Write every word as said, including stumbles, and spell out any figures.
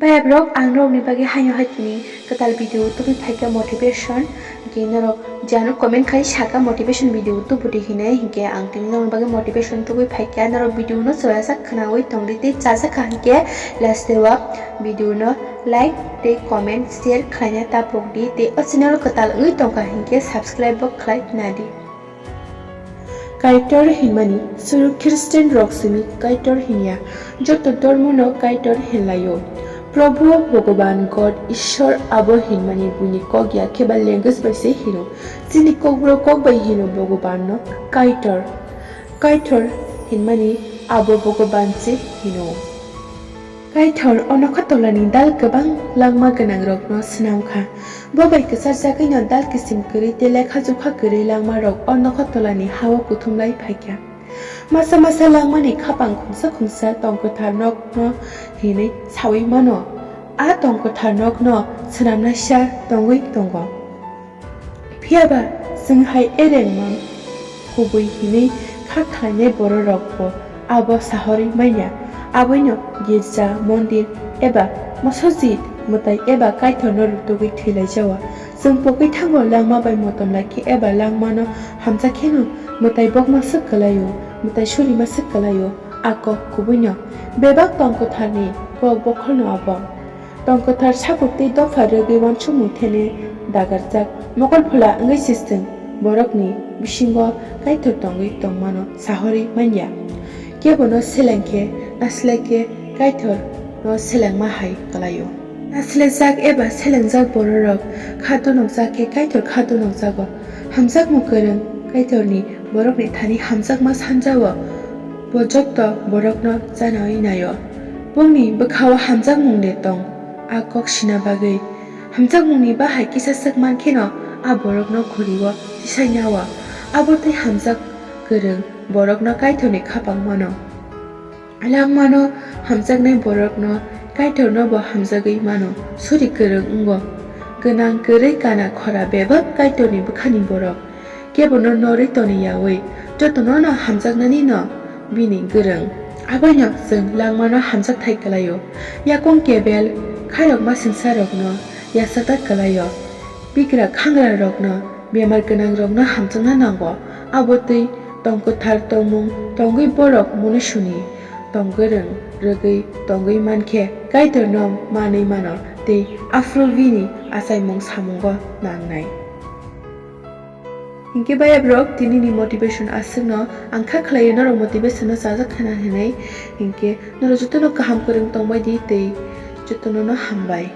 Payab rok, ang norokni bagwi haino hai tini kwtal video tubui phaikha motivation. Hinkhe norok jano comment khai saka motivation video tubu di hinwi, hinkhe ang tini norokni bagwi motivation tubui phaikha. Norok video no chwlajak khwnawi tongdi tei chajak kha hinkhe last o video no like tei comment share khlaina tapok di tei o channel kwtal wngwi tongkha hinkhe subscribe bo khlai nadi. Kaitor hinmani, suru Christian rok simi Kaitor hinya, joto dormo no Kaitor hinlaio. Prabhu Bhogoban God Ishwar abo hinmani buini kok ya khe ba language bai se hino. Chini kokborok kok bai hino Bhogoban no Kaitor. Kaitor hinmani abo Bhogoban se hino. Kaitor o nokhotolani dal kwbang langma gwnangrokno snam kha. Bo bai kwcharjagwino dal kisim kwrwi tei lekha jukha kwrwi langmarok o nokhotolani ha-o kuthumlai phaikha. Masa masa langmani khapang khungsa khungsa tongkwthar nokno hinwi saui mano. A tongkwthar nokno swnamnaisa tongwi tongo. Phiya ba chwng hai erengma kubui hinwi kha khlainai bororokbo abo sahorwi manya. Aboino girja, mondir eba masojit mwtai eba Kaitorno rutugwi thwilaijao. Chwng pogwi thango langma bai motom lai khe eba langmano hamjak kheno mwtai bokma swk kwlaio, mwtai surima swk kwlaio. A kok kubuino bebak tong kwtharni kok bokholno abo. Tong kwthar sakhuk tei dopha rwgwi uansukmung thene dagarjak mokol phola wngwi se chwng borokni bisingo Kaitor tongwi tongmano sahorwi manya. Kebono seleng khe naslai khe Kaitorno selengma hai kwlaio. Naslaijak eba selengjak bororok kha donokjak khe Kaitor kha donokjago. Hamjakmung kwrwng Kaitorni borokni thani hamjakma sanjao. Bo joto borokno chanaui naio. Bongni bwkhao hamjakmung de tong, a kok sina bagwi. Hamjakmungni bahai kisa swk man kheno a borokno khuri-o tisainao. Abo tei hamjak kwrwng borokno Kaitorni khapang mano. Langmano hamjaknai borokno Kaitornobo hamjagwi mano, suri kwrwng wngo. Gwnang kwrwi kana khora bebak Kaitorni bwkhani borok. Kebono norwi toni yaui, jotono'-no hamjaknani'-no bini gwrwng. Aboino chwng langmano hamjakthai kwlaio. Yakung kebel khairokma swngcharrokno yachakna kwlaio. Bigra khangrarokno, bemar gwnangrokno hamjakna nango. Abo twi tong kwthar tongmung tongwi borok munisuni tong gwrwng rwgwi tongwi mankhe Kaitorno manwi mano tei aphuru bini achaimung samungo nangnai. Hinkhe bayabrok, tinini motivation aswkno ang kha khlaio norok motivation no chajak khana hinwi. Hinkhe norok jotono kaham kwrwng tongbai di tei jotono no hambai.